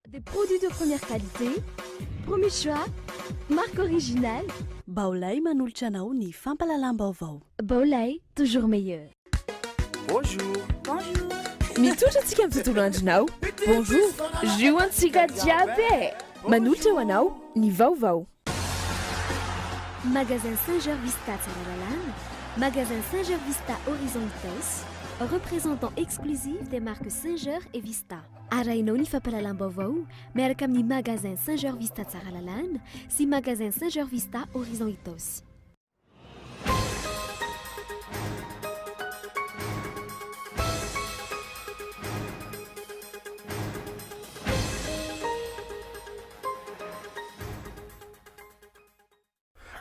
Des produits de première qualité, premier choix, marque originale. Baolai manolotra anao ny fampahalalam-baovao. Baolai, toujours meilleur. Bonjour. Bonjour. Mitondra antsika amin'ny tontolo andronao. Bonjour. Jus antsika jiaby e! Manolotra ho anao ny vaovao. Magasin Singer Vista Tsaralalàna, Magasin Singer Vista Horizon Itaosy, représentant exclusif des marques Singer et Vista. Arahinao ny fampahalalam-baovao miaraka amin'ny Magasin Singer Vista Tsaralalàna sy Magasin Singer Vista Horizon Itaosy.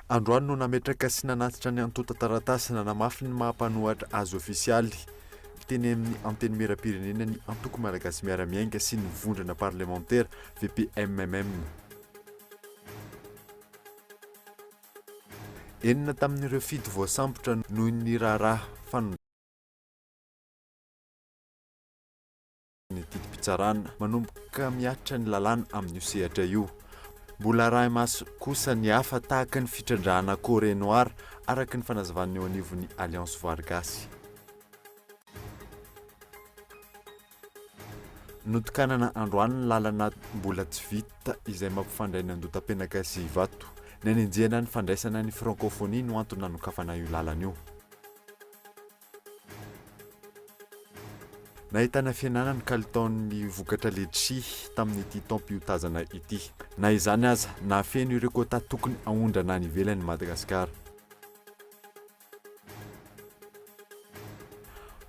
Androany no nametraka sy nanatitra ny antontan-taratasy nanamafy ny maha mpanohatra azy ofisialy teny amin'ny Antenimierampirenena ny Antoko Malagasy Miara-Miainga sy ny Vondrona Parlemantera, VPMM. Enina tamin'ireo fito voasambotra noho ny raharaha fanondranana ny didim-pitsarana manomboka mihatra ny lalàna amin'io sehatra io. Mbola arahi-maso kosa ny hafa tahaka ny fitrandrahana Corée Noire, araka ny fanazavan'ny eo anivon'ny Alliance Voary Gasy. Notokanana androany ny lalana mbola tsy vita izay mampifandray ny Andotapenaka sy Ivato. Ny hanenjehana ny fandraisana ny Francophonie no antony nanokafana io lalana io. Nahitana fihenana ny kalitaon'ny vokatra letchi tamin'ity taom-piotazana ity. Na izany aza, nahafeno ireo quota tokony haondrana any ivelany i Madagasikara.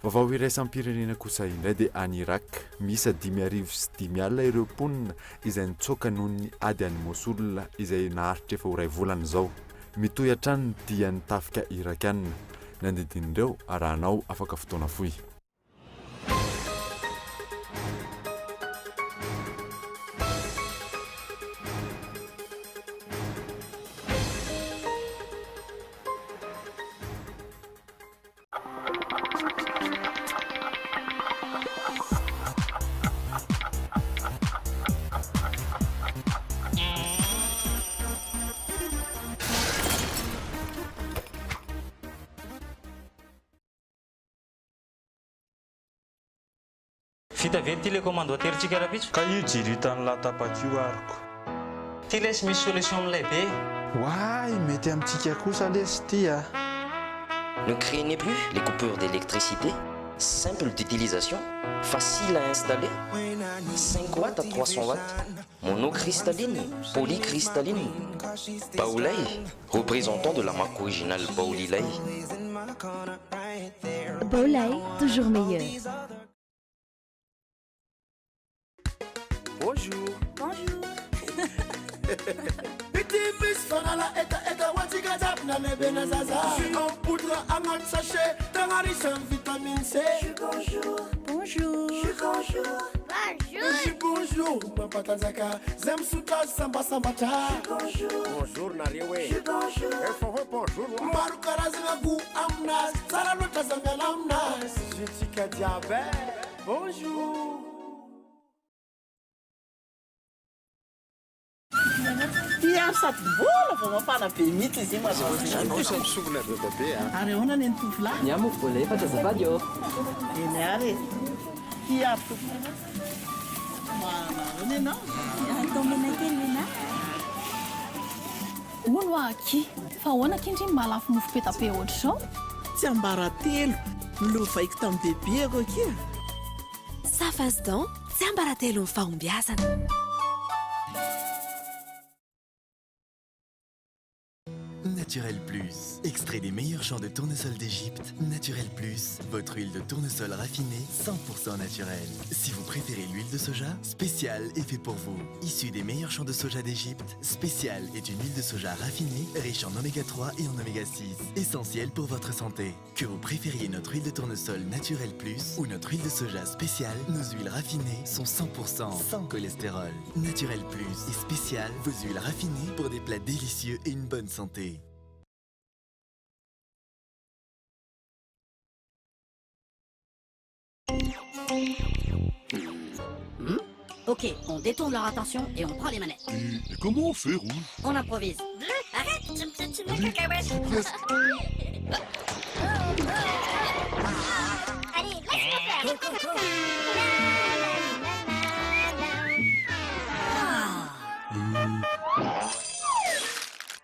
Vaovao iraisam-pirenena kosa indray dia any Irak, miisa 5005 ireo mponina izay nitsoaka noho ny ady any Mosul izay naharitra efa ho iray volana izao. Mitohy hatrany ny dian'ny tafika Irakiana. Ny andidin'ireo arahanao afaka fotoana fohy. Vita ve ity le commande ho aterintsika rapitso? Ka io jiro hitan'lah tapaka io aroko. Ty lesy misy solution milay be. Oay mety amintsika kosa lesy ity a! Ne craignez plus les coupures d'électricité, simple d'utilisation, facile à installer, 5 watts à 300 watts, monocristalline, polycristalline. Baolai, représentant de la marque originale Baolilay. Baolai, toujours meilleur. Bonjour. Bonjour. Bonjour. Bonjour. Bonjour. Mampatanjaka zay misotra azy sambasambatra. Bonjour nareo e. Efa hoe bonjour. Maro karazagna goût aminazy, tsara loatra za miala aminazy. Jus-ntsika jiaby e. Bonjour. Ty ary sady mbola vao mafana be mihitsy izy io Zany kosa misongona ry dadabe a! Ary ahoana ny an'ny tovolahy? Ny ahy moa mbola efatra azafady ô! Eny ary e! Ty ary tompoko. Manao ahoana ianao? Atao mena kely mena. Hono hoa akia, fa ahoana akia ndry ny mahalafo mofo peta be ohatr'izao? Tsiambaratelo, nolovaiko tamin'ny bebeako akia. Safasdan, tsiambaratelon'ny fahombiazana. Naturel Plus, extrait des meilleurs champs de tournesol d'Égypte. Naturel Plus, votre huile de tournesol raffinée 100% naturelle. Si vous préférez l'huile de soja, spécial est fait pour vous. Issu des meilleurs champs de soja d'Égypte, spécial est une huile de soja raffinée, riche en oméga 3 et en oméga 6, essentielle pour votre santé. Que vous préfériez notre huile de tournesol Naturel Plus ou notre huile de soja spéciale, nos huiles raffinées sont 100% sans cholestérol. Naturel Plus et spécial, vos huiles raffinées pour des plats délicieux et une bonne santé. Ok, on détourne leur attention et on prend les manettes. Et, comment on fait, Rouge On improvise. Bleu, arrête, tu me piétines la cacahuète. Allez, laisse-moi faire. Go, go, go.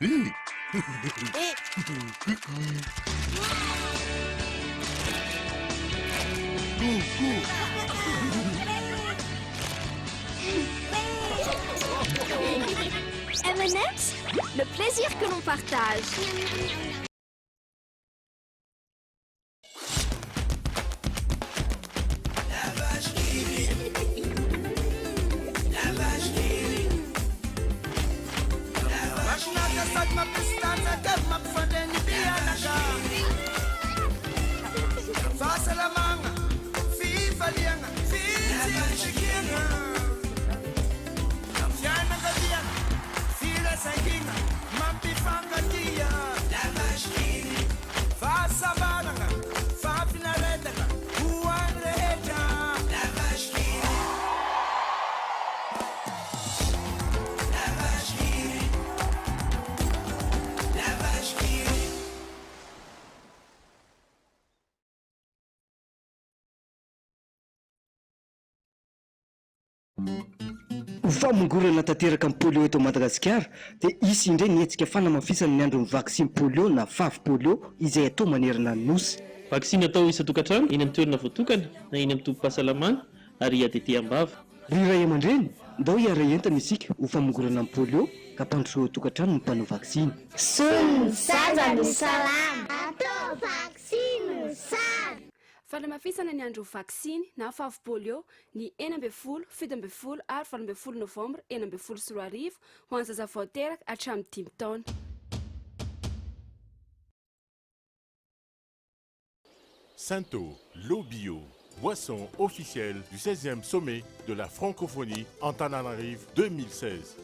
Et... Go, go. M&M's, le plaisir que l'on partage. La vache qui rit. La vache qui rit. Mahafinaritra sady mampisy tanjaka mampifandray ny mpianaka. Fahasalamagna, fifaliagna, fitsikitsikiagna. Fianakaviagna, firaisankina, mampifankatia. Fahasambaragna, fahafinaretana, ho an'ny rehetra. La vache qui rit. La vache qui rit. La vache qui rit. Ho famongorana tanteraka ny polio eto Madagasikara dia hisy indray ny hetsika fanamafisana ny andron'ny vaksiny polio na favy polio izay atao manerana ny Nosy. Vaksiny atao isan-tokantrano, eny amin'ny toerana voatokana na eny amin'ny tobim-pahasalamana ary ADT am-bava. Ry ray aman-dreny, ndao hiara-hientana isika ho famongorana ny polio ka ampandrosoa ao an-tokantrano ny mpanao vaksiny. Zon'ny zaza no salama. Atao vaksiny ho tsara. Fanamafisana ny andro vaksiny na favy polio ny 16, 17 ary 18 novambra 2016 ho an'ny zaza vao teraka hatramin'ny dimy taona. Sento, l'eau bio, boisson officielle du 16e sommet de la francophonie Antananarivo 2016.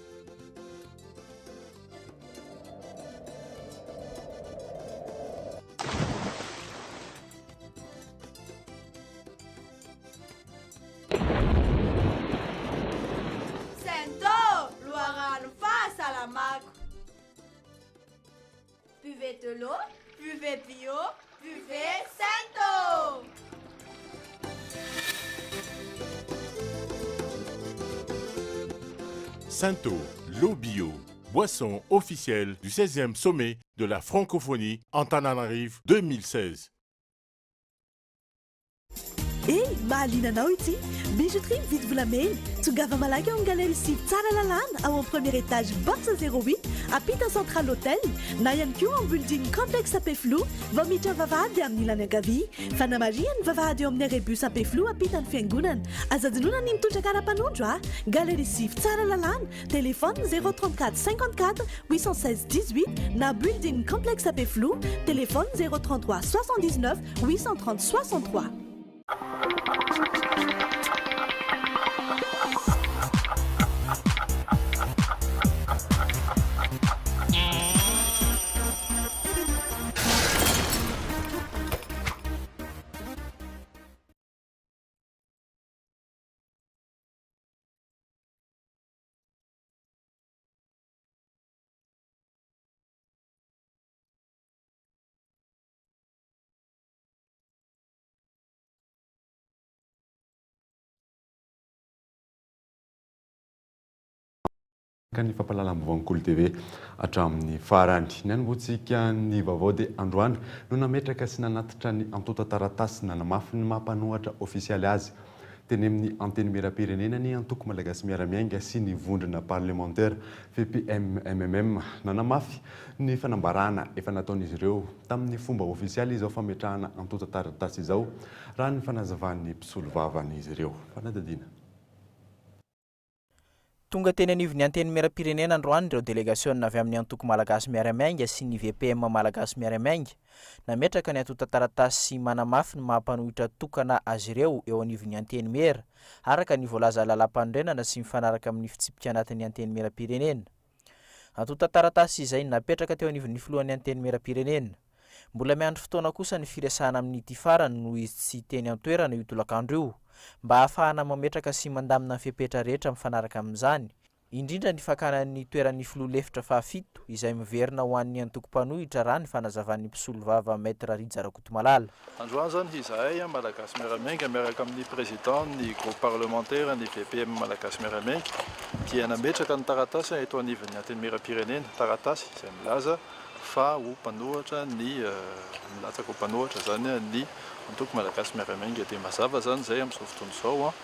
Sento, loharano fahasalamako. Buvez de l'eau, buvez bio, buvez Sento. Sento, l'eau bio, boisson officielle du 16e sommet de la francophonie Antananarivo 2016. Eny, mahaliana anao ity! Bijouterie mividy volamena. Tongava malaky ao amin'ny Galerie Sivy Tsaralalàna, ao amin'ny premier étage box 08, ampita Central Hotel, na ihany koa ao amin'ny building Complexe Ampefiloha, vao miditra ny vavahady amin'ny ilany ankavia. Fanamarihana, ny vavahady eo amin'ny arrêt bus Ampefiloha ampitan'ny fiangonana. Aza adinoina ny mitondra kara-panondro a! Galerie Sivy Tsaralalàna, téléphone 034 54 816 18 na building Complexe Ampefiloha, téléphone 033 79 830 63. Ka ny fampahalalam-baovaon'ny Kolo TV hatramin'ny farany. Ny hanombohantsika ny vaovao dia androany no nametraka sy nanatitra ny antontan-taratasy nanamafy ny maha mpanohatra ofisialy azy teny amin'ny Antenimierampirenena ny Antoko Malagasy Miara-Miainga sy ny Vondrona Parlemantera, VPMMM. Nanamafy ny fanambarana efa nataon'izy ireo tamin'ny fomba ofisialy izao fametrahana antontan-taratasy izao, raha ny fanazavan'ny mpisolovavan'izy ireo. Fanadihadiana. Tonga teny anivon'ny Antenimierampirenena androany ireo delegasiona avy amin'ny Antoko Malagasy Miara-Miainga sy ny VPM Malagasy Miara-Miainga, nametraka ny antontan-taratasy sy manamafy ny maha mpanohitra tokana azy ireo eo anivon'ny Antenimiera, araka ny voalazan'ny lalàmpanorenana sy mifanaraka amin'ny fitsipika anatin'ny Antenimierampirenena. Antontan-taratasy izay napetraka teo anivon'ny filohan'ny Antenimierampirenena. Mbola miandry fotoana kosa ny firesahana amin'ity farany noho izy tsy teny an-toerana io tolakandro io, mba hahafahana mametraka sy mandamina ny fepetra rehetra mifanaraka amin'izany, indrindra ny fakana ny toeran'ny filoha lefitra fahafito izay miverina ho an'ny antoko mpanohitra raha ny fanazavan'ny mpisolovava Maître Rija Rakotomalala. Androany izany izahay Malagasy Miara-Miainga miaraka amin'ny Président ny groupe parlementaire ny VPM Malagasy Miara-Miainga dia nametraka ny taratasy eto anivon'ny Antenimierampirenena, taratasy izay milaza fa ho mpanohatra ny milatsaka ho mpanohatra izany ny antoko Malagasy Miara-Miainga dia mazava izany izay amin'izao fotoana izao fa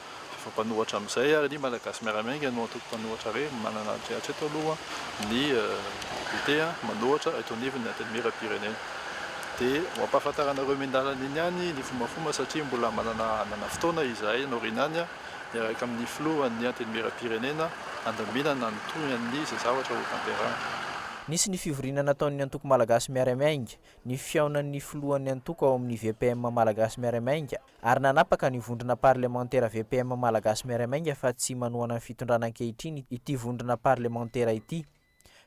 efa mpanohatra amin'izay ary ny Malagasy Miara-Miainga no antoko mpanohatra re manana hatreto aloha ny député manohatra eto anivon'ny Antenimierampirenena dia ho ampahafantaranareo miandalana iny ihany ny fombafomba satria mbola manana hanana fotoana izahay any aoriana any miaraka amin'ny filohan'ny Antenimierampirenena handaminana ny tohin'ny izay zavatra ho tanterahina. Nisy ny fivoriana nataon'ny antoko Malagasy Miara-Miainga, ny fihaonan'ny filohan'ny antoko ao amin'ny VPM Malagasy Miara-Miainga ary nanapaka ny vondrona parlemantera VPM Malagasy Miara-Miainga fa tsy manohana ny fitondrana ankehitriny ity vondrona parlemantera ity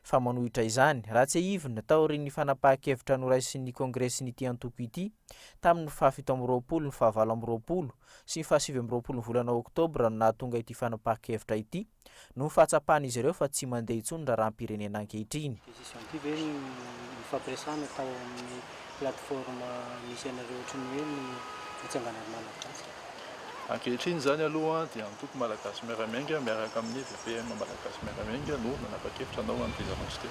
fa manohitra izany. Raha tsiahivina, taorian'ny fanapahan-kevitra noraisin'ny kongresin'ity antoko ity tamin'ny faha 27, ny faha 28 sy ny faha 29 ny volana oktobra no nahatonga ity fanapahan-kevitra ity noho ny fahatsapan'izy ireo fa tsy mandeha intsony ny raharaham-pirenena ankehitriny. Décision ity ve no nifampiresahana tao amin'ny plateforme misy anareo ohatran'ny hoe ny fitsanganan'ny Malagasy? Ankehitriny izany aloha dia antoko Malagasy Miara-Miainga miaraka amin'ny VPM Malagasy Miara-Miainga no nanapa-kevitra hanao an'ity zavatra ity.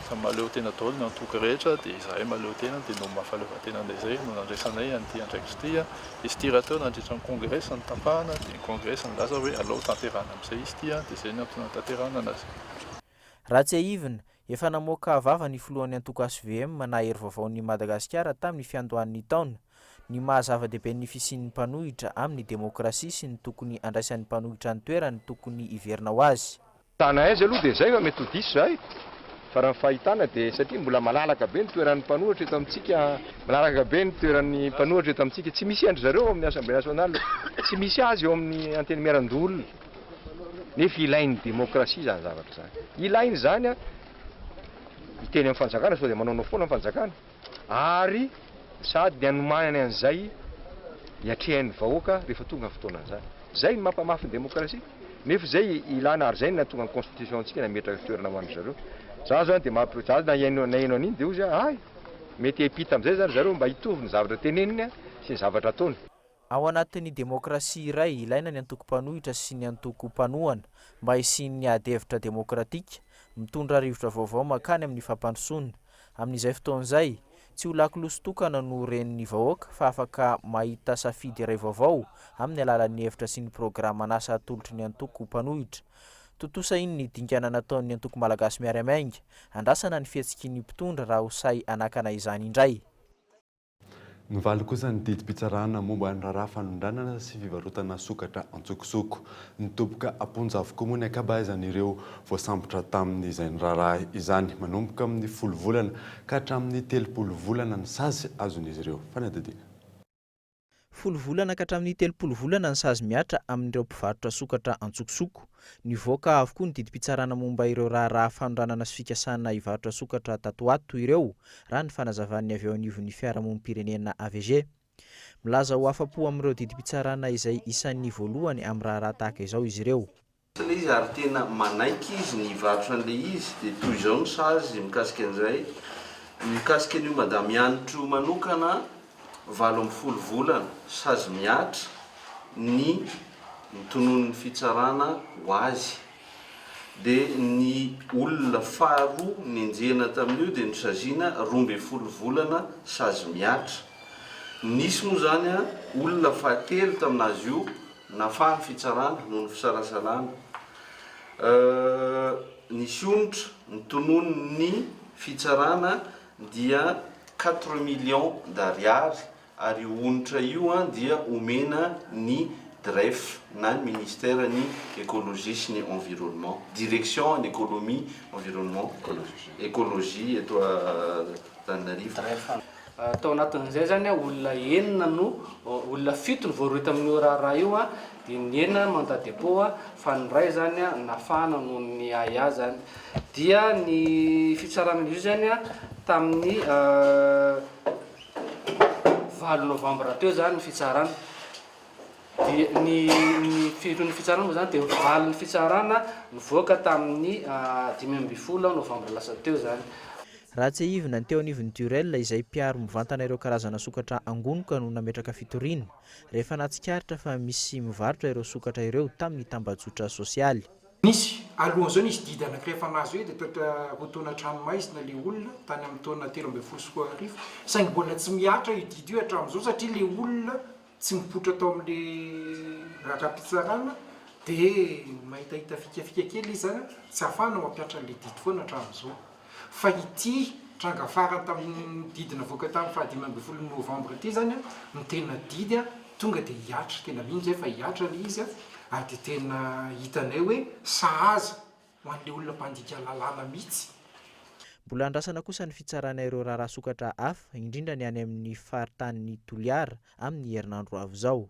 Samy mahaleo tena daholo ny antoko rehetra dia izahay mahaleo tena dia noho ny maha fahaleovantena anay izay no nandraisanay an'ity andraikitra ity. Izy ity rahateo nandritra ny congrès notapahana dia ny congrès nilaza hoe alao tanterahana amin'izay izy ity dia izay no antony nanatanterahana anazy. Raha tsiahivina, efa namoaka vava ny filohan'ny antoko hvm na Hery Vaovaon'i Madagasikara tamin'ny fiandohan'ny taona, ny maha zava-dehibe ny fisian'ny mpanohitra amin'ny demokrasia sy ny tokony handraisan'ny mpanohitra ny toerany tokony hiverina ho azy. Tana aiza aloha dia zay fa mety ho diso zahay fa raha ny fahitana dia satria mbola malalaka be ny toeran'ny mpanohitra eto amintsika, malalaka be ny toeran'ny mpanohitra eto amintsika, tsy misy an-dry zareo ao amin'ny Assemblée nationale, tsy misy azy eo amin'ny Antenimierandoholona, nefa ilain'ny demokrasia izany zavatra izany, ilaina izany an, hiteny amin'ny fanjakana sao dia manaonao foana ny fanjakana. ary sady ny hanomanany an'izay hiatrehan'ny vahoaka rehefa tonga ny fotoanan'izany. Izay no mampamafy ny demokrasia. Nefa izay ilana ary izay no nahatonga ny constitution-ntsika nametraka toerana ho an-dry zareo. Za zany dia mamp, za naheno naheno an'iny dia hozy aho, hay! Mety hiampita amin'izay zany ry zareo mba hitovy ny zavatra teneniny sy ny zavatra ataony. Ao anatin'ny demokrasia iray, ilaina ny antoko mpanohitra sy ny antoko mpanohana mba hisian'ny ady hevitra demokratika, mitondra rivotra vaovao mankany amin'ny fampandrosoana. Amin'izay fotoana izay, tsy ho lakolosy tokana no ren'ny vahoaka fa afaka mahita safidy iray vaovao amin'ny alalan'ny hevitra sy ny programan'asa atolotry ny antoko mpanohitra. Tontosa iny ny dingana nataon'ny antoko Malagasy Miara-Miainga. Andrasana ny fihetsiky ny mpitondra raha ho sahy hanakana izany indray. Nivaly kosa ny didim-pitsarana momba ny raharaha fanondranana sy fivarotana sokatra antsokosoko. Nidoboka am-ponja avokoa moa ny ankabeazan'ireo voasambotra tamin'izany raharaha izany. Manomboka amin'ny folo volana ka hatramin'ny 30 volana ny sazy azon'izy ireo. Fanadihadiana. Folo volana ka hatramin'ny 30 volana ny sazy mihatra amin'ireo mpivarotra sokatra antsokosoko. Nivoaka avokoa ny didim-pitsarana momba ireo raharaha fanondranana sy fikasana hivarotra sokatra tato ho ato ireo, raha ny fanazavan'ny avy eo anivon'ny fiarahamonim-pirenena AVG. Milaza ho afa-po amin'ireo didim-pitsarana izay isan'ny voalohany amin'ny raharaha tahaka izao izy ireo. Ilay izy ary tena manaiky izy ny hivarotra an'ilay izy dia toy izao ny sazy mikasika an'izay, mikasika an'io madame Hanitra io manokana 18 volana sazy mihatra ny notononin'ny fitsarana ho azy dia ny olona faharoa nenjehina tamin'io dia nosaziana 12 volana sazy mihatra, nisy moa izany olona fahatelo tamin'azy io Nafahan'ny fitsarana noho ny fisalasalana. Nisy onitra notononin'ny fitsarana dia quatre millions d'ariary ary io onitra io dia omena ny DREF na ny ministère ny écologie sy ny environnement, direction en économie, environnement, écologie eto Antananarivo. Tao anatin'izay izany olona enina no, olona fito no voarohy tamin'io raharaha io dia ny enina mandat dépôt fa ny iray izany nafahana noho ny ahiahy izany. Dia ny fitsarana an'izy io izany tamin'ny. valo novambra teo izany ny fitsarana. Dia ny ny firon'ny fitsarana moa izany dia ny valin'ny fitsarana nivoaka tamin'ny 15 novambra lasa teo izany. Raha tsiahivina, ny teo anivon'ny Durel izay mpiaro mivantana ireo karazana sokatra angonoka no nametraka fitoriana, rehefa nahatsikaritra fa misy mivarotra ireo sokatra ireo tamin'ny tambajotra sosialy. Nisy, alohan'izao nisy didy anankiray efa nahazo hoe dia toa roa taona an-tranomaizina ilay olona tany amin'ny taona 2013, saingy mbola tsy mihatra io didy io hatramin'izao satria ilay olona tsy nipoitra tao amin'ilay raharaham-pitsarana dia mahitahita fikafika kely izy zany tsy ahafahana mampihatra an'ilay didy foana hatramin'izao. Fa ity tranga farany tamin'ny didy navoaka tamin'ny faha 15 novambra ity zany no tena didy tonga dia hihatra, tena mino izay fa hihatra ilay izy ary dia tena hitanay hoe sahaza ho an'ilay olona mpandika lalàna mihitsy. Mbola andrasana kosa ny fitsarana ireo raharaha sokatra hafa, indrindra ny any amin'ny faritanin'i Toliara, amin'ny herinandro ho avy izao.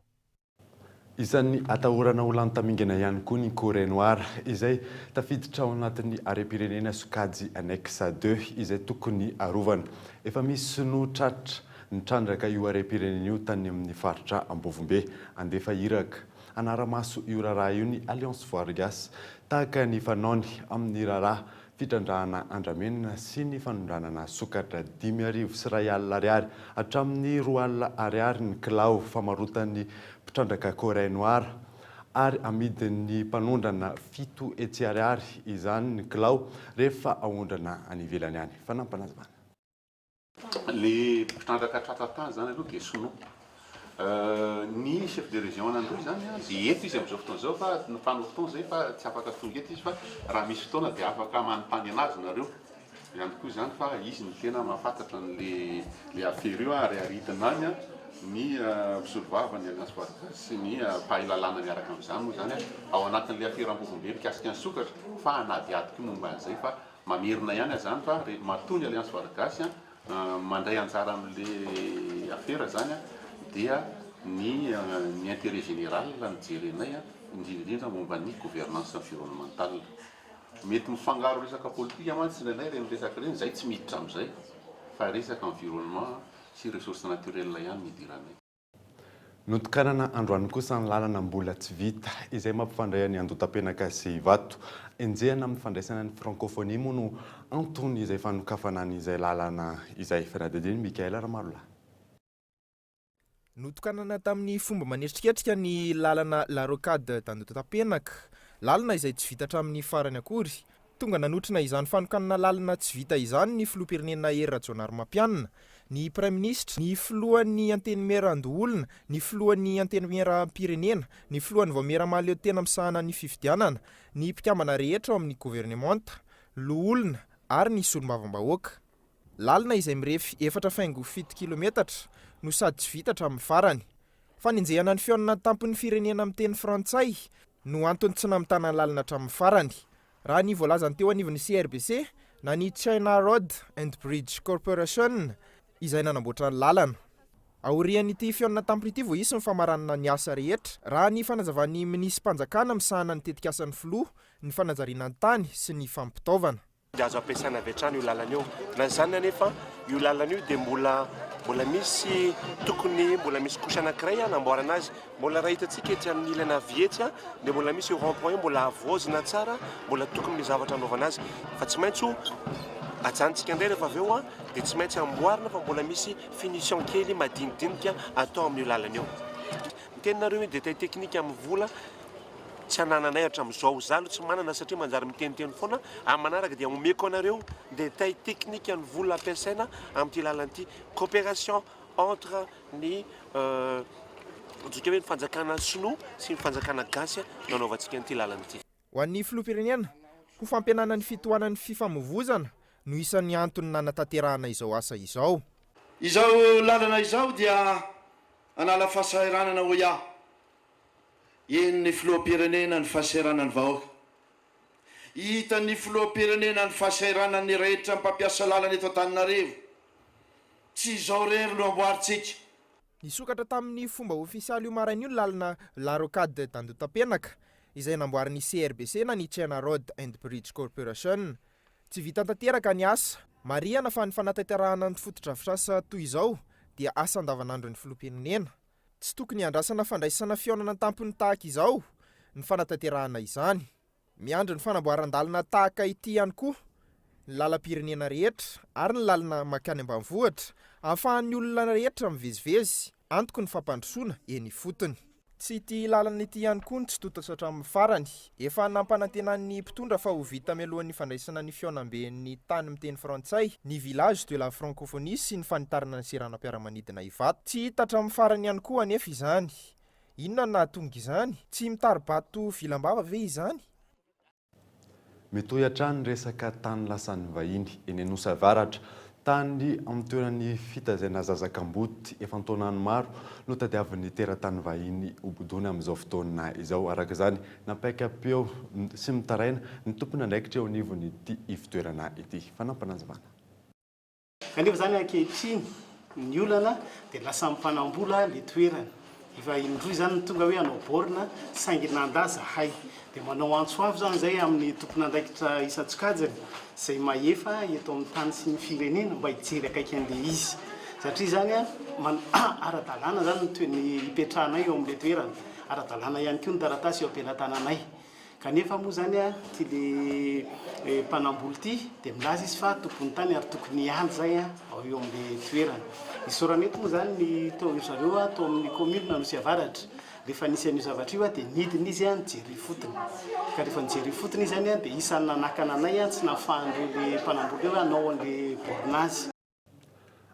Isan'ny atahorana ho lany tamingana ihany koa ny Corée Noire, izay tafiditra ao anatin'ny harem-pirenena sokajy Annexe deux, izay tokony arovana. Efa misy sinoa tratra nitrandraka io harem-pirenena io tany amin'ny faritra Ambovombe. Handefa iraka hanara-maso io raharaha io ny Alliance Voary Gasy, tahaka ny fanaony amin'ny raharaha fitrandrahana andramena sy ny fanondranana sokatra 1051 ariary hatramin'ny 2000 ariary ny kilao famarotan'ny mpitrandraka corail noir ary amidin'ny mpanondrana 700 ariary izany ny kilao rehefa aondrana any ivelany any. Fanampinazavana. Le mpitrandraka tratra tany zany aloha dia sinoa. Ny chef de région an'Androy zany dia eto izy amin'izao fotoana izao fa nifanao fotoana zay fa tsy afaka tonga eto izy fa raha misy fotoana dia afaka manontany anazy nareo ihany koa izany fa izy no tena mahafantatra an'le le affaire io ary aridina any ny mpisolovava ny Alliance Voary Gasy sy ny mpahay lalàna miaraka amin'izany moa izany ao anatin'le affaire Ambovombe mikasika ny sokatra fa hanadihady koa momba an'izay fa Mamerina ihany aho zany fa rehefa matoa ny Alliance Voary Gasy mandray anjara amin'le afera zany dia ny ny intérêt général no jerenay indrindra indrindra momba ny gouvernance environnementale. Mety mifangaro resaka politika mantsy indraindray ireny resaka ireny, zay tsy miditra amin'izay fa resaka environnement sy ressources naturelles ihany no idiranay. Notokanana androany kosa ny lalana mbola tsy vita izay mampifandray an'i Andohatapenaka sy Ivato. Enjehina amin'ny fandraisana ny Frankôfônia moa no anton'izay fanokafana an'izay lalana izay. Fanadihadian'i Michaël Ramarolahy. Notokanana tamin'ny fomba manetriketrika ny lalana La Rocade d'Andohatapenaka, lalana izay tsy vita hatramin'ny farany akory. Tonga nanotrona izany fanokanana lalana tsy vita izany ny filoham-pirenena Hery Rajaonarimampianina, ny praiminisitra, ny filohan'ny Antenimierandoholona, ny filohan'ny Antenimierampirenena, ny filohan'ny Vaomiera mahaleo tena misahana ny fifidianana, ny mpikambana rehetra ao amin'ny governemanta, loholona ary ny solombavambahoaka. Lalana izay mirefy 4 faingo 7 kilometatra no sady tsy vita hatramin'ny farany. Fanenjehana ny fihaonana an-tampon'ny firenena miteny frantsay no antony tsy namitana ny lalana hatramin'ny farany. Raha ny voalazan'ny teo anivon'ny CRBC na ny China Road and Bridge Corporation izay nanamboatra ny lalana. Aorian'ity fihaonana tampony ity vao hisy ny famaranana ny asa rehetra, raha ny fanazavan'ny minisi-panjakana misahana ny tetikasan'ny filoha, ny fanajariana ny tany sy ny fampitaovana. Dia azo ampiasaina avy hatrany io lalana io. Na izany anefa, io lalana io dia mbola mbola misy tokony mbola misy couche anankiray hanamboarana azy. Mbola raha hitantsika etsy amin'ny ilany havia etsy dia mbola misy io rond point io mbola havaozina tsara, mbola tokony misy zavatra hanaovana azy. Fa tsy maintsy ho ajanontsika indray rehefa avy eo dia tsy maintsy amboarina fa mbola misy finition kely madinidinika atao amin'io lalana io. Miteny nareo hoe détail technique amin'ny vola tsy anananay hatramin'izao. Za aloha tsy manana satria manjary miteniteny foana. Amin'ny manaraka dia omeko anareo détail technique ny vola ampiasaina amin'ity lalana ity. Coopération entre ny antsointsika hoe ny fanjakana sinoa sy ny fanjakana gasy no anaovantsika an'ity lalana ity. Ho an'ny filoham-pirenena, ho fampihenana ny fitohanan'ny fifamoivozana no isan'ny antony nanatanterahana izao asa izao. Izao lalana izao dia hanala fahasahiranana hoy aho. Henon'ny filoham-pirenena ny fahasahiranan'ny vahoaka. Hitan'ny filoham-pirenena ny fahasahiranan'ny rehetra mpampiasa lalana eto Antananarivo. Tsy izao irery no amboarintsika. Nisokatra tamin'ny fomba ofisialy io maraina io ny lalana La Rocade d'Andohatapenaka, izay namboarin'ny CRBC na ny China Road and Bridge Corporation. Tsy vita tanteraka ny asa. Marihana fa ny fanatanterahana ny fotodrafitrasa toy izao dia asa andavanandron'ny filoham-pirenena. Tsy tokony hiandrasana fandraisana fihaonana an-tampony tahaka izao ny fanatanterahana izany. Miandry ny fanamboaran-dalana tahaka ity ihany koa ny lalam-pirenena rehetra ary ny lalana mankany ambanivohitra ahafahan'ny olona rehetra mivezivezy, antoky ny fampandrosoana eny ifotony. Tsy ity lalana ity ihany koa no tsy tontosa hatramin'ny farany. Efa nampanantenan'ny mpitondra fa ho vita mialohan'ny fandraisana ny fihaonamben'ny tany miteny frantsay, ny Village de la francophonie sy ny fanitarana ny seranam-piaramanidina Ivato. Tsy hita hatramin'ny farany ihany koa anefa izany. Inona no nahatonga izany? Tsy mitari-bato vilam-bava ve izany? Mitohy hatrany ny resaka tany lasan'ny vahiny eny Anosy Avaratra. Tany amin'ny toeran'ny fitazaina zaza kamboty efa an-taonany maro no tadiavin'ny teratany vahiny hobodoina amin'izao fotoana izao. Araka izany, nampiaka-peo sy mitaraina ny tompon'andraikitra eo anivon'ity ivotoerana ity. Fanampinazavana. Kanefa izany ankehitriny ny olana dia lasa mpanambola le toerana. Efa indroa izany no tonga hoe hanao borne saingy nandà zahay. Dia manao antso avo izany izay amin'ny tompon'andraikitra isan-tsokajiny izay mahefa eto amin'ny tany sy ny firenena mba hijery akaiky an'ilay izy. Satria izany ara-dalàna izany ny toe- ny hipetrahanay eo amin'ilay toerana. Ara-dalàna ihany koa ny taratasy eo am-pelatananay. Kanefa moa izany ity le mpanamboly ity dia milaza izy fa tompon'ny tany ary tokony hiala izay ao eo amin'ilay toerana. Isaorana eto moa izany ny tao ry zareo tao amin'ny commune Anosy Avaratra. Rehefa nisy an'io zavatra io dia nidina izy nijery ifotony. Ka rehefa nijery ifotony izy dia isan'ny nanakana anay tsy nahafahan'ireo le mpanamboly ireo hanao an'ilay bornage.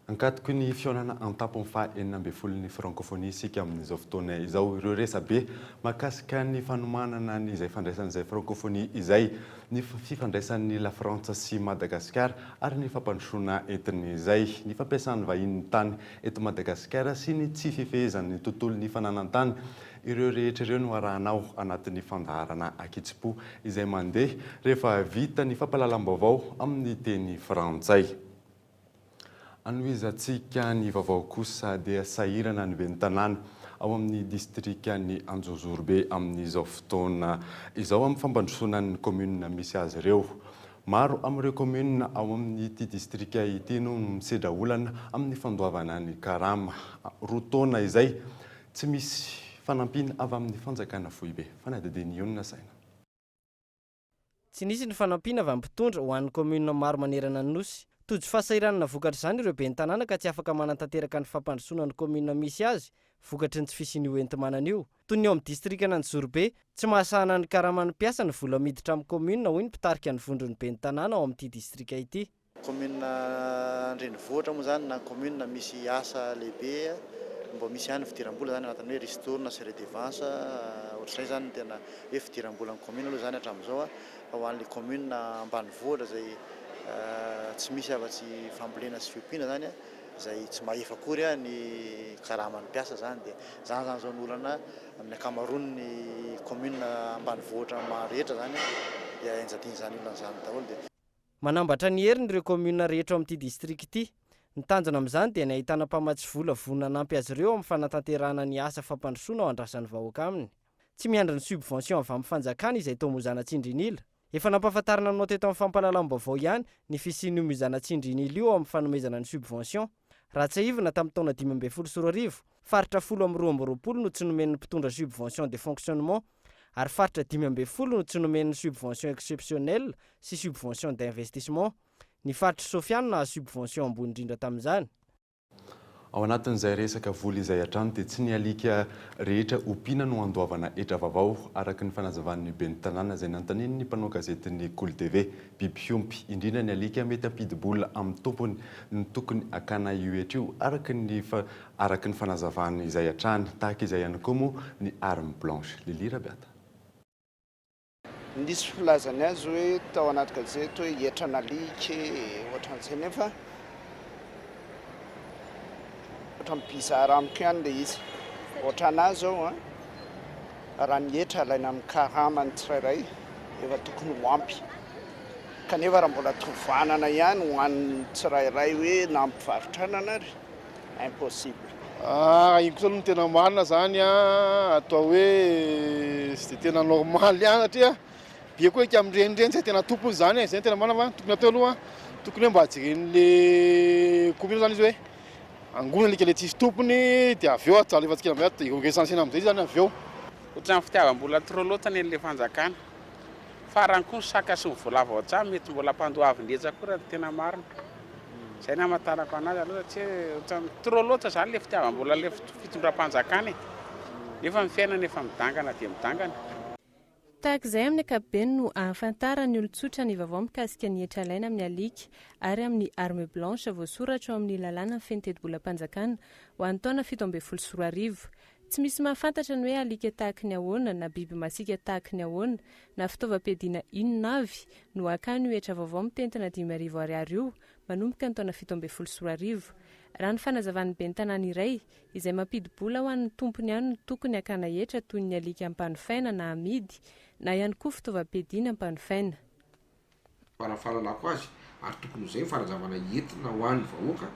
Ankatoky ny fihaonana an-tampony faha 16 ny Frankôfônia isika amin'izao fotoana izao. Ireo resabe mahakasika ny fanomanana ny izay fandraisan'izay Frankôfônia izay, ny fifandraisan'ny Lafrantsa sy Madagasikara ary ny fampandrosoana entin'izay, ny fampiasan'ny vahiny ny tany eto Madagasikara sy ny tsy fifehezan'ny tontolon'ny fananan-tany. Ireo rehetra ireo no arahanao anatin'ny fandaharana Ankitsipo izay mandeha rehefa vita ny fampahalalam-baovao amin'ny teny frantsay. Anohizantsika ny vaovao kosa dia sahirana ny ben'ny tanàna ao amin'ny distrikan'i Anjozorobe amin'izao fotoana izao amin'ny fampandrosoana ny kaominina misy azy ireo. Maro amin'ireo kaominina ao amin'ity distrika ity no misedra olana amin'ny fandoavana ny karama. Roa taona izay tsy misy fanampiana avy amin'ny fanjakana foibe. Fanadihadian'i Ionona Saina. Tsy nisy ny fanampiana avy amin'ny mpitondra ho an'ny kaominina maro manerana ny Nosy. Tojo fahasahiranana vokatr'izany ireo ben'ny tanàna ka tsy afaka manatanteraka ny fampandrosoana ny kaominina misy azy vokatry ny tsy fisian'io enti-manana io. Toy ny ao amin'ny distrikan'Anjozorobe, tsy mahasahana ny karaman'ny mpiasa ny vola miditra amin'ny kaominina hoy ny mpitarika ny vondron'ny ben'ny tanàna ao amin'ity distrika ity. Commune andrenivohitra moa zany na commune misy asa lehibe mbo misy ihany fidiram-bola zany anatin'ny hoe ristourne sy redevance ohatr'izay zany ny tena hoe fidiram-bolan'ny commune aloha zany hatramin'izao fa ho an'ilay commune ambanivohitra izay tsy misy afa-tsy fambolena sy fiompiana zany izay tsy mahefa akory ny karaman'ny mpiasa zany dia zany zany zao ny olana amin'ny ankamaroan'ny commune ambanivohitra rehetra zany dia enjadian'izany olana izany daholo dia Manambatra ny heriny ireo kaominina rehetra ao amin'ity distrika ity. Ny tanjona amin'izany dia ny ahitana mpamatsy vola vonona hanampy azy ireo amin'ny fanatanterahana ny asa fampandrosoana ao andrasan'ny vahoaka aminy. Tsy miandry ny subvention avy amin'ny fanjakana izay toa mozana tsindrin'ila. Efa nampahafantarina anao teto amin'ny fampahalalam-baovao ihany ny fisian'io mizana tsindrin'ila io ao amin'ny fanomezana ny subvention. Raha tsiahivina tamin'ny taona 2015, faritra folo amin'ny 22 no tsy nomen'ny mpitondra subvention de fonctionnement ary faritra 15 no tsy nomen'ny subvention exceptionnelle sy subvention d'investissement. Ny faritr'i Sofia no nahazo subvention ambony indrindra tamin'izany. Ao anatin'izay resaka vola izay hatrany dia tsy ny alika rehetra ompiana no andoavana hetra vaovao, araka ny fanazavan'ny ben'ny tanàna izay nanontanian'ny mpanao gazetin'ny Kolo TV. Biby fiompy, indrindra ny alika mety hampidi-bola amin'ny tompony no tokony hakana io hetra io, araka ny araka ny fanazavany izay hatrany. Tahaka izay ihany koa moa ny arme blanche. Lily Rabiata. Nisy filazany azy hoe tao anaty gazety hoe hetran'alika e, ohatran'izay nefa ohatran'ny bizarre amiko ihany ilay izy. Ohatran'ahy izao an, raha ny hetra alaina amin'ny karaman'ny tsirairay efa tokony ho ampy. Kanefa raha mbola tovanana ihany ho an'ny tsirairay hoe na mpivarotra anana ary, impossible. Raha iny kosa aloha no tena marina zany an, atao hoe tsy dia tena normal ihany satria be koa eky amin'ireny ireny tsy hay tena tompony zany e, zay no tena marina fa tokony atao aloha tokony hoe mba jeren'le commune zany izy hoe. Angonina alika le tsisy tompony dia avy eo alefantsika amin'izay dia recenser-na amin'izay izy zany avy eo. Ohatran'ny fitiavam-bola trop loatra ny an'ilay fanjakana. Farany koa ny saka sy ny voalavo ao an-tsaha mety mbola ampandoaviny hetra koa raha ny tena marina. Izay no hamantarako anazy aloha satria ohatran'ny trop loatra izany ilay fitiavam-bola ilay fitondram-panjakana e. Nefa ny fiainana efa midangana dia midangana. Tahaka izay amin'ny ankapobeny no ahafantaran'ny olon-tsotra ny vaovao mikasika ny hetra alaina amin'ny alika ary amin'ny arme blanche voasoratra ao amin'ny lalàna mifehy ny tetibolam-panjakana ho an'ny taona 2017. Tsy misy mahafantatra ny hoe alika tahaky ny ahoana na biby masiaka tahaky ny ahoana na fitaovam-piadiana inona avy no hakana io hetra vaovao mitentina 5000 ariary io manomboka ny taona 2017. Raha ny fanazavan'ny ben'ny tanàna iray, izay mampidi-bola ho an'ny tompony ihany no tokony hakana hetra toy ny alika ampanofaina na amidy na ihany koa fitaovam-piadiana ampanofaina. Raha ny fahalalako azy, ary tokony ho izay ny fanazavana entina ho an'ny vahoaka,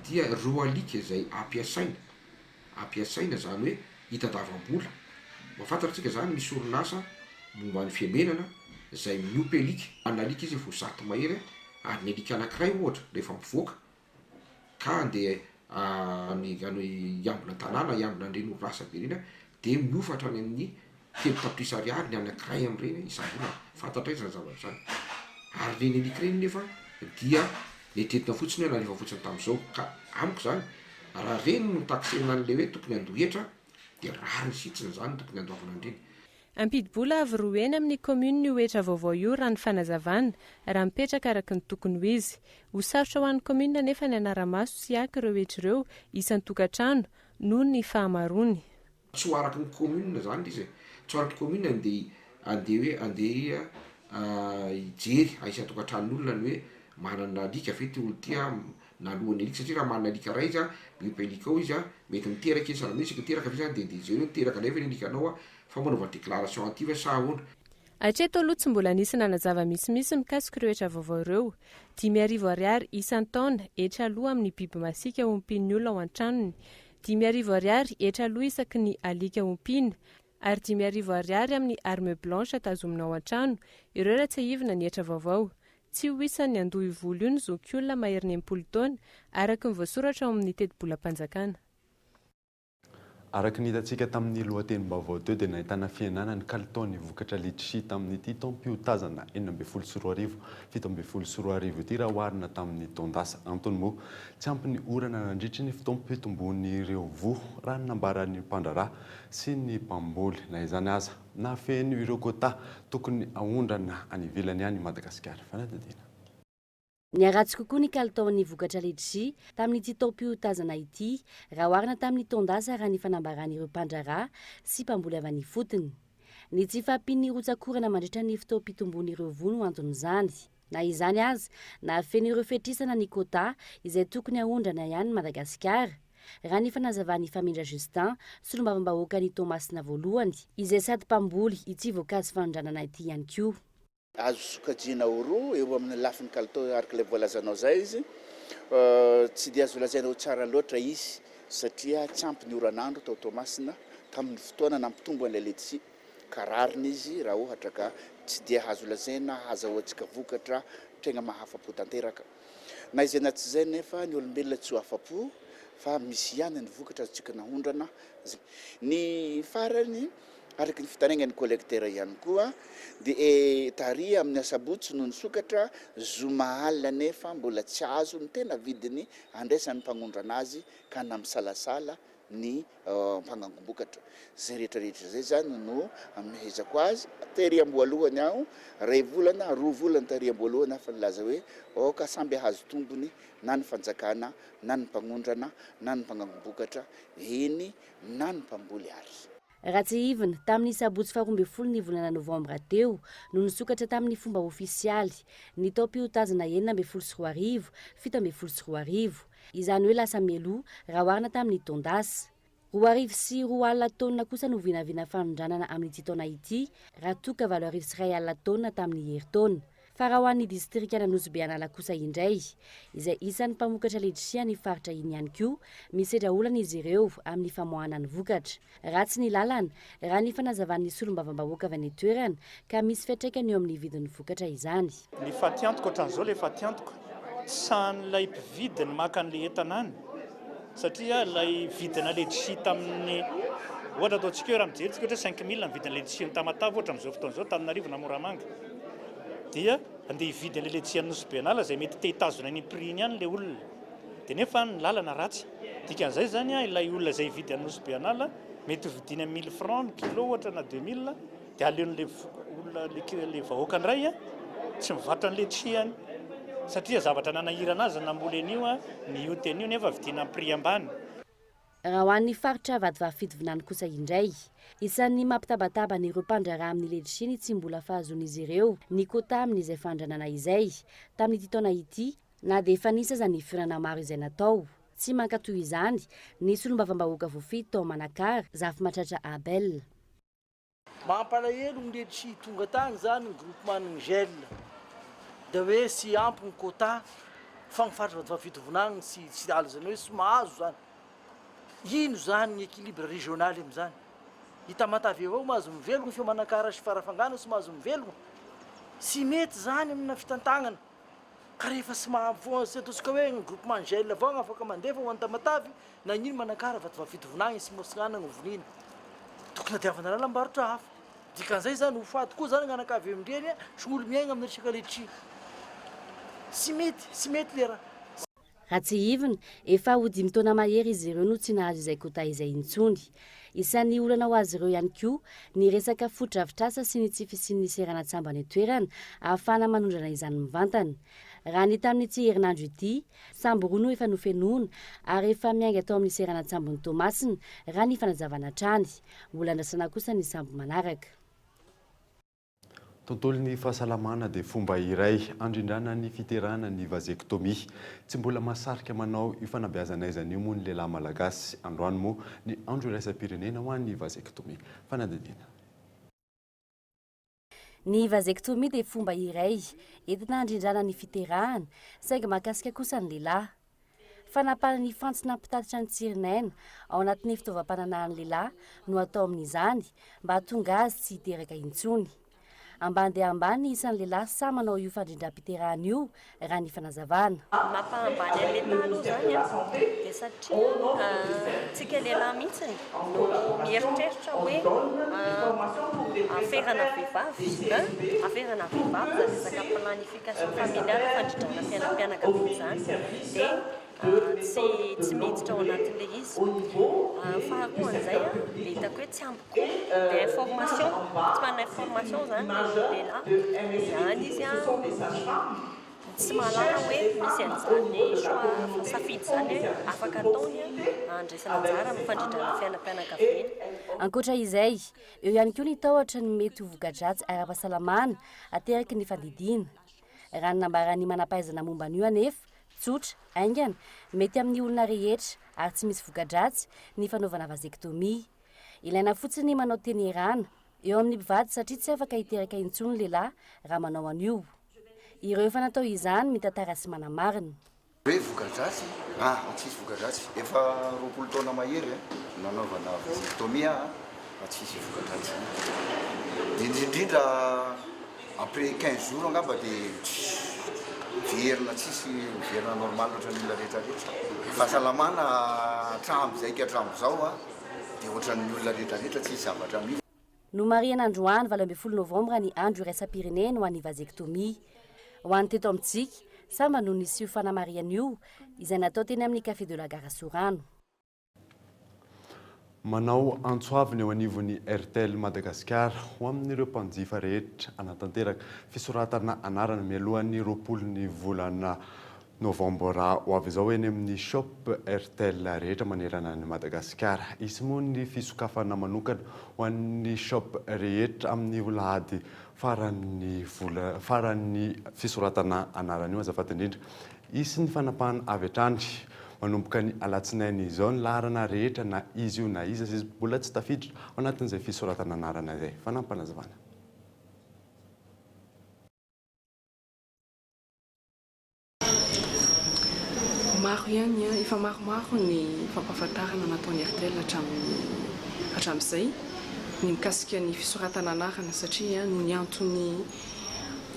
dia ireo alika izay ampiasaina, ampiasaina izany hoe hitadavam-bola, mahafantatra tsika izany misy orinasa momba ny fiambenana izay miompy alika, manana alika izy efa ho zato mahery ary ny alika anankiray ohatra rehefa mivoaka ka andeha any hiambina tanàna, hiambina an'ireny orinasa be ireny dia mihofa hatrany amin'ny 3 tapitrisa ariary ny anankiray amin'ireny isam-bolana, fantatray izany zavatra izany, ary ireny alika ireny nefa dia neritreretina fotsiny hoe nalefa fotsiny tamin'izao, ka amiko izany raha ireny no taxena an'ilay hoe tokony handoa hetra dia rariny sy hitsiny izany no tokony handoavana an'ireny. Hampidi-bola avo roa heny amin'ny kaominina io hetra vaovao io raha ny fanazavana, raha mipetraka araka ny tokony ho izy. Ho sarotra ho an'ny kaominina anefa ny hanara-maso sy haka ireo hetra ireo isan-tokantrano noho ny fahamaroany. Tsy ho araky ny commune zany le izy e, tsy ho araky ny commune andeha andeha hoe andeha hijery isan-tokantranon'olona ny hoe manana alika ve ty olo ty an, na alohan'ny alika satria raha manana alika ray izy an, miompy alika ao izy an, mety miteraka izy sahala hoe miteraka ve zany de andeha hijery hoe niteraka ndray ve ny alikanao an, fa manaova déclaration aty ve sa ahoana. Hatreto aloha tsy mbola nisy nanazava misimisy mikasika ireo hetra vaovao ireo. 5000 ariary isan-taona hetra aloa amin'ny biby masiaka ompian'ny olona ao an-tranony. 5000 ariary hetra aloa isaky ny alika ompiana ary 5000 ariary amin'ny arme blanche tazomina ao an-trano ireo raha tsiahivina ny hetra vaovao. Tsy ho isan'ny handoa io vola io ny zokiolona maherin'ny 60 taona, araka ny voasoratra ao amin'ny tetibolam-panjakana. Araka ny hitantsika tamin'ny lohatenim-baovao teo dia nahitana fihenana ny kalitaon'ny vokatra litchi tamin'ity taom-piotazana 2016, 2017 ity raha oharina tamin'ny taon-dasa. Antony moa, tsy ampy ny orana nandritry ny fotoam-pitomboan'ireo voa, raha ny nambaran'ny mpandraharaha sy ny mpamboly. Na izany aza, nahafeno ireo quota tokony haondrana any ivelany ihany i Madagasikara. Fanadihadiana. Niharatsy kokoa ny kalitaon'ny vokatra letchi tamin'ity taom-piotazana ity raha oharina tamin'ny taon-dasa raha ny fanambaran'ireo mpandraharaha sy mpamboly avy any ifotony. Ny tsy fahampian'ny rotsak'orana mandritra ny fotoam-pitomboan'ireo voa no anton'izany. Na izany aza, nahafeno ireo fetrisana ny quota izay tokony haondrana ihany Madagasikara, raha ny fanazavan'i Famindra Justin, solombavambahoakan'i Toamasina voalohany, izay sady mpamboly ity voankazo fanondranana ity ihany koa. Azo sokajiana ho roa eo amin'ny lafiny kalitao araka ilay voalazanao izay izy. Tsy dia azo lazaina ho tsara loatra izy satria tsy ampy ny oran'andro tao Toamasina tamin'ny fotoana nampitombo an'ilay letisia. Ka rariny izy raha ohatra ka tsy dia azo lazaina hazahoantsika vokatra tegna mahafa-po tanteraka. Na izay na tsy izay nefa ny olombelona tsy ho afa-po fa misy ihany ny vokatra azontsika nahondrana. Ny farany, araka ny fitaraingan'ny collecteur ihany koa, dia tary amin'ny asabotsy no nisokatra, zoma alina nefa mbola tsy azo ny tena vidiny andraisan'ny mpagnondrana azy ka na misalasala ny mpanangom-bokatra. Izay rehetra rehetra izay izany no amehezako azy. Tery am-boalohany aho, iray volana, roa volana tery am-boalohany aho fa nilaza hoe aoka samby hahazo tombony na ny fanjakana na ny mpagnondrana na ny mpanangom-bokatra, eny na ny mpamboly ary. Raha tsiahivina, tamin'ny sabotsy faharoa ambin'ny folo ny volana novambra teo no nisokatra tamin'ny fomba ofisialy ny taom-piotazana 2016, 2017. Izany hoe lasa mialoha raha oharina tamin'ny taon-dasa. 2002 taonina kosa no vinavina fanondranana amin'ity taona ity raha toa ka 10 800 taonina tamin'ny herintaona. Fa raha ho an'ny distrikan'Anosibe An'Ala kosa indray, izay isan'ny mpamokatra letchis any faritra iny ihany koa, misedra olana izy ireo amin'ny famoahana ny vokatra. Ratsy ny lalana, raha ny fanazavan'ny solombavambahoaka avy any an-toerana, ka misy fiantraikany eo amin'ny vidin'ny vokatra izany. Ny fatiantoka ohatran'izao ilay fatiantoka, tsy sahan'ilay mpividy ny maka an'ilay entana any. Satria ilay vidina letchis tamin'ny, ohatra ataontsika hoe raha mijery tsika ohatra hoe 5000 ny vidina letchis any Tamatave ohatra amin'izao fotoana izao, Antananarivo na Moramanga, dia andeha hividy an'ilay letchis any Nosy Be An'ala izay mety te hitazona ny prix-ny ihany ilay olona. Dia nefa ny lalana ratsy. Dikan'izay izany ilay olona izay hividy any Nosy Be An'ala mety ho vidiany amin'ny mille francs ny kilo ohatra na 2000, Dia aleon'ilay olona ilay vahoaka indray tsy mivarotra an'ilay letchis satria zavatra nanahirana azy ny namboly an'io, nioty an'io nefa vidiana amin'ny prix ambany. Raha ho an'ny faritra Vatovavy Fitovinany kosa indray, isan'ny mampitabataba an'ireo mpandraharaha amin'ny letchis ny tsy mbola fahazoan'izy ireo ny quota amin'izay fanondranana izay tamin'ity taona ity na dia efa nisy aza ny fihaonana maro izay natao. Tsy mankatò izany ny solombavambahoaka voafidy tao Manakara, Zafimatratra Abel. Mampalahelo ny letchi tonga tany zany ny groupement ny gel de hoe tsy ampy ny quota fa ny faritra Vatovavy Fitovinagny tsy tsy ala zany hoe tsy mahazo zany. Ino zany ny equilibre régional amizany? I Tamatave avao mahazo mivelogno fa Manakara sy Farafangana tsy mahazo mivelogno? Tsy mety zany amina fitantagnana. Ka rehefa tsy mahavoa tsy ataontsika hoe ny groupement gel avao no afaka mandefa ho any Tamatave, nagnino Manakara, Vatovavy Fitovinagny, Atsimo Atsinanana no vonina? Tokony tadiavana lalam-barotra hafa. Dikan'izay zany ho faty koa zany gn'anakavy amin-dreny sy olo miaigna amin'ny resaka letchi. Tsy mety, tsy mety le raha. Raha tsiahivina, efa ho dimy taona mahery izy ireo no tsy nahazo izay quota izay intsony. Isan'ny olana ho azy ireo ihany koa ny resaka fotodrafitrasa sy ny tsy fisian'ny seranan-tsambo any an-toerana ahafahana manondrana izany mivantana. Raha ny tamin'ity herinandro ity, sambo roa no efa nofenoina ary efa miainga tao amin'ny seranan-tsambon'i Toamasina, raha ny fanazavana hatrany. Mbola andrasana kosa ny sambo manaraka. Tontolon'ny fahasalamana dia fomba iray handrindrana ny fiterahana ny vasectomie. Tsy mbola mahasarika manao io fanabeazan'aizana io moa ny lehilahy malagasy. Androany moa ny andro iraisam-pirenena ho an'ny vasectomie. Fanadihadiana. Ny vasectomie dia fomba iray entina handrindrana ny fiterahana, saingy mahakasika kosa ny lehilahy. Fanapahana ny fantsona mpitatitra ny tsirin'aina ao anatin'ny fitaovam-pananahan'ny lehilahy no atao amin'izany mba hahatonga azy tsy hiteraka intsony. Ambany dia ambany ny isan'ny lehilahy sahy manao io fandrindram-piterahana io raha ny fanazavana. Ny mampahambany an'ilay tany aloha izany dia satria tsika lehilahy mihitsy no mieritreritra hoe aferana vehivavy, aferana vehivavy izany resaka planification familiale, fandrindrana fiainam-pianakaviana izany dia tsy tsy miditra ao anatin'ilay izy. Faharoa an'izay dia hitako hoe tsy ampy koa ilay information, tsy manana information izany ilay lehilahy dia any izy tsy mahalala hoe misy an'izany choix safidy izany hoe afaka ataony handraisana anjara amin'ny fandrindrana fiainam-pianakaviana. Ankoatra izay, eo ihany koa ny tahotra ny mety ho voka-dratsy ara-pahasalamana ateraky ny fandidiana. Raha ny nambaran'ny manam-pahaizana momba an'io anefa, tsotra, haingana, mety amin'ny olona rehetra ary tsy misy voka-dratsy ny fanaovana vasectomie. Ilaina fotsiny ny manao teny ierana eo amin'ny mpivady satria tsy afaka hiteraka intsony ny lehilahy raha manao an'io. Ireo efa natao izany mitantara sy manamarina. Hoe voka-dratsy? Ah, tsisy voka-dratsy. Efa 20 taona mahery eh, nanaovana vasectomie aho fa tsisy voka-dratsy. Indrindra indrindra après 15 jours angamba dia miverina tsisy, miverina normal ohatran'ny olona rehetra rehetra. Fahasalamana hatramin'izay ka hatramin'izao ah, dia ohatran'ny olona rehetra rehetra tsisy zavatra mihitsy. Nomarihana androany 18 novambra ny andro iraisam-pirenena ho an'ny vasectomie. Ho an'ny teto amintsika, sambany no nisy io fanamarihana io, izay natao teny amin'ny Café de la Gare Sorano. Manao antso avo ny eo anivon'ny Airtel Madagasikara ho amin'ireo mpanjifa rehetra hanatanteraka fisoratana anarana mialohan'ny 20 ny volana Novambra ho avy izao eny amin'ny Shop Airtel rehetra manerana an'i Madagasikara. Hisy moa ny fisokafana manokana ho an'ny Shop rehetra amin'ny alahady faran'ny vola faran'ny fisoratana anarana io azafady indrindra. Hisy ny fanapahana avy hatrany manomboka ny alatsinainy izao ny laharana rehetra na izy io na iza izy mbola tsy tafiditra ao anatin'izay fisoratana anarana izay. Fanampinazavana. Maro ihany, efa maromaro ny fampahafantarana nataon'ny Airtel hatramin'ny hatramin'izay ny mikasika ny fisoratana anarana satria noho ny antony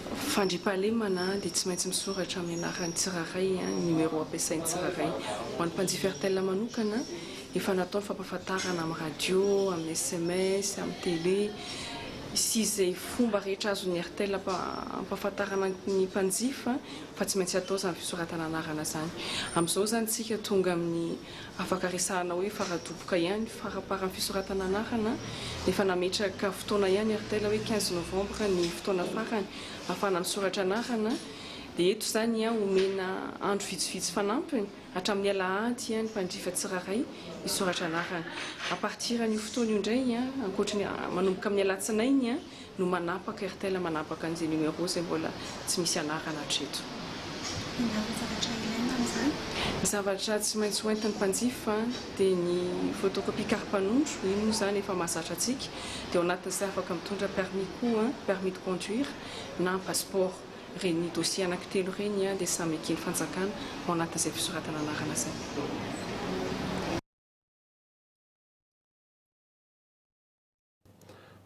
Fandriampahalemana dia tsy maintsy misoratra amin'ny anaran'ny tsirairay ny numéro ampiasain'ny tsirairay. Ho an'ny mpanjifa Airtel manokana, efa natao ny fampahafantarana amin'ny radio, amin'ny sms, amin'ny télé sy izay fomba rehetra azon'ny Airtel ampahafantarana ny mpanjifa fa tsy maintsy atao izany fisoratana anarana izany. Amin'izao izany isika tonga amin'ny afaka resahana hoe faradoboka ihany, faramparan'ny fisoratana anarana, efa nametraka fotoana ihany Airtel hoe 15 novembre ny fotoana farany ahafahana misoratra anarana, dia eto izany omena andro vitsivitsy fanampiny hatramin'ny alahady ny mpanjifa tsirairay hisoratra anarana. À partir an'io fotoana io indray, ankoatry ny manomboka amin'ny alatsinainy, no manapaka, Airtel manapaka an'izay numéro izay mbola tsy misy anarana hatreto. Inona avy ny zavatra ilaina amin'izany? Ny zavatra tsy maintsy ho entin'ny mpanjifa dia ny photocopie kara-panondro, iny moa izany efa mahazatra antsika, dia ao anatin'izay afaka mitondra permis koa, permis de conduire na passeport. Ireny dossier anankitelo ireny dia samy eken'ny fanjakana ao anatin'izay fisoratana anarana izay.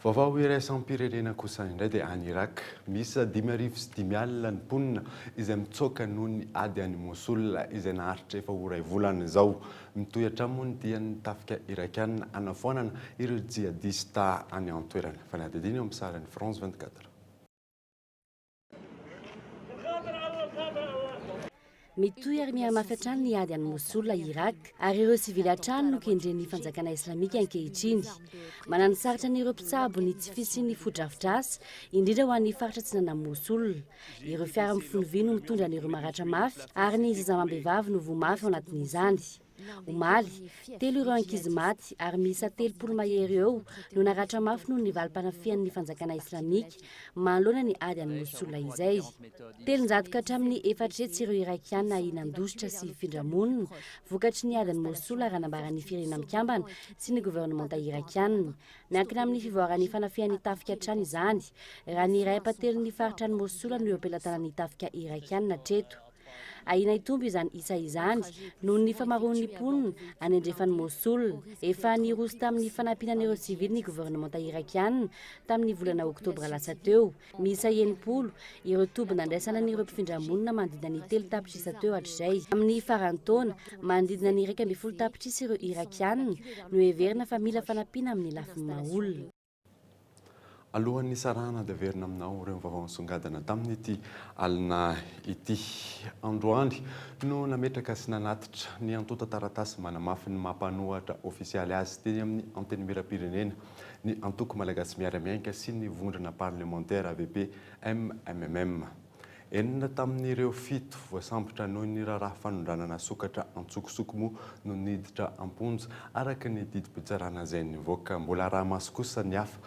Vaovao iraisam-pirenena kosa indray dia any Irak, miisa 55 ny mponina izay mitsoaka noho ny ady any Mosul izay naharitra efa ho iray volana izao. Mitohy hatrany moa ny dian'ny tafika Irakiana hanafoanana ireo jihadista any an-toerana. Fanadihadiana eo amin'ny sarin'ny France 24. Mitohy ary mihamafy hatrany ny ady any Mosul, Irak, ary ireo sivily hatrany no kendren'ny fanjakana islamika ankehitriny. Mananosarotra an'ireo mpitsabo ny tsy fisian'ny fotodrafitrasa, indrindra ho an'ny faritra atsinanan'i Mosul. Ireo fiara mifono vy no mitondra an'ireo maratra mafy ary ny zaza amam-behivavy no voa mafy ao anatin'izany. Omaly, telo ireo ankizy maty ary miisa 30 mahery eo no naratra mafy noho ny valim-panafihan'ny fanjakana islamika manoloana ny ady any Mosul izay. 300 ka hatramin'ny 400 ireo Irakiana ahiana handositra sy hifindra monina vokatry ny ady any Mosul raha nambaran'ny Firenena Mikambana sy ny governemanta Irakiana. Miankina amin'ny fivoaran'ny fanafihan'ny tafika hatrany izany, raha ny iray ampahatelon'ny faritra any Mosul no eo am-pelatanan'ny tafika Irakiana hatreto. Ahiana hitombo izany isa izany noho ny famaroan'ny mponina any andrefan'i Mosul. Efa niroso tamin'ny fanampiana an'ireo sivily ny governemanta Irakiana tamin'ny volana oktobra lasa teo. Miisa 60 ireo toby nandraisana an'ireo mpifindramonina manodidina ny 3 tapitrisa teo hatrizay. Amin'ny faran'ny taona, manodidina ny 11 tapitrisa ireo Irakiana no heverina fa mila fanampiana amin'ny lafiny maha-olona. Alohan'ny hisarahana dia averina aminao ireo vaovao nisongadina tamin'ity alina ity. Androany no nametraka sy nanatitra ny antontan-taratasy manamafy ny maha mpanohatra ofisialy azy teny amin'ny Antenimierampirenena ny Antoko Malagasy Miara-Miainga sy ny Vondrona Parlemantera VPMMM. Enina tamin'ireo fito voasambotra noho ny raharaha fanondranana sokatra antsokosoko moa no niditra am-ponja, araka ny didim-pitsarana izay nivoaka. Mbola araha-maso kosa ny hafa,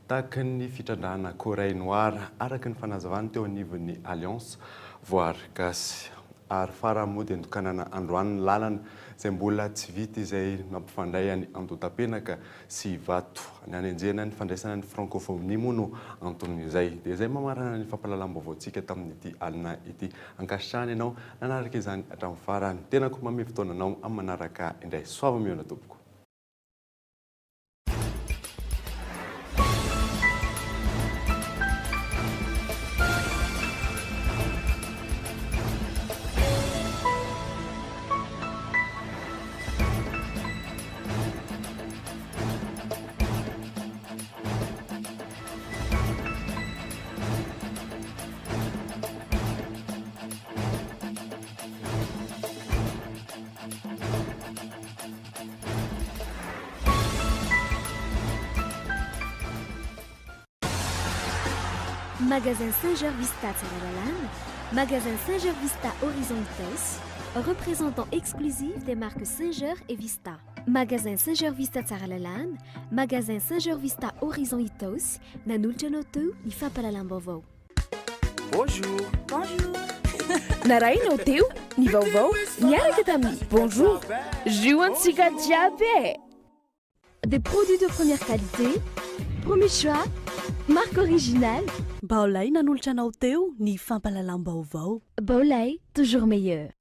tahaka ny fitrandrahana corail noir, araka ny fanazavany teo anivon'ny Alliance Voary Gasy. Ary farany moa dia notokanana androany ny lalana izay mbola tsy vita izay mampifandray an'i Andohatapenaka sy Ivato. Ny hanenjehana ny fandraisana ny Francophonie moa no anton'izay. Dia izay mamarana ny fampahalalam-baovaontsika tamin'ity alina ity. Ankasitrahana ianao nanaraka izany hatramin'ny farany. Tenako manome fotoana anao amin'ny manaraka indray. Soava mihaona tompoko. Magasin Singer Vista Tsaralalàna, Magasin Singer Vista Horizon Itaosy, représentant exclusif des marques Singer et Vista. Magasin Singer Vista Tsaralalàna, Magasin Singer Vista Horizon Itaosy, nanolotra anao teo ny fampahalalam-baovao. Bonjour. Bonjour. Narahinao teo ny vaovao niaraka tamin'ny Bonjour. Jus antsika jiaby e! Des produits de première qualité, premier choix, marque originale. Baolai nanolotra anao teo ny fampahalalam-baovao. Baolai, toujours meilleur.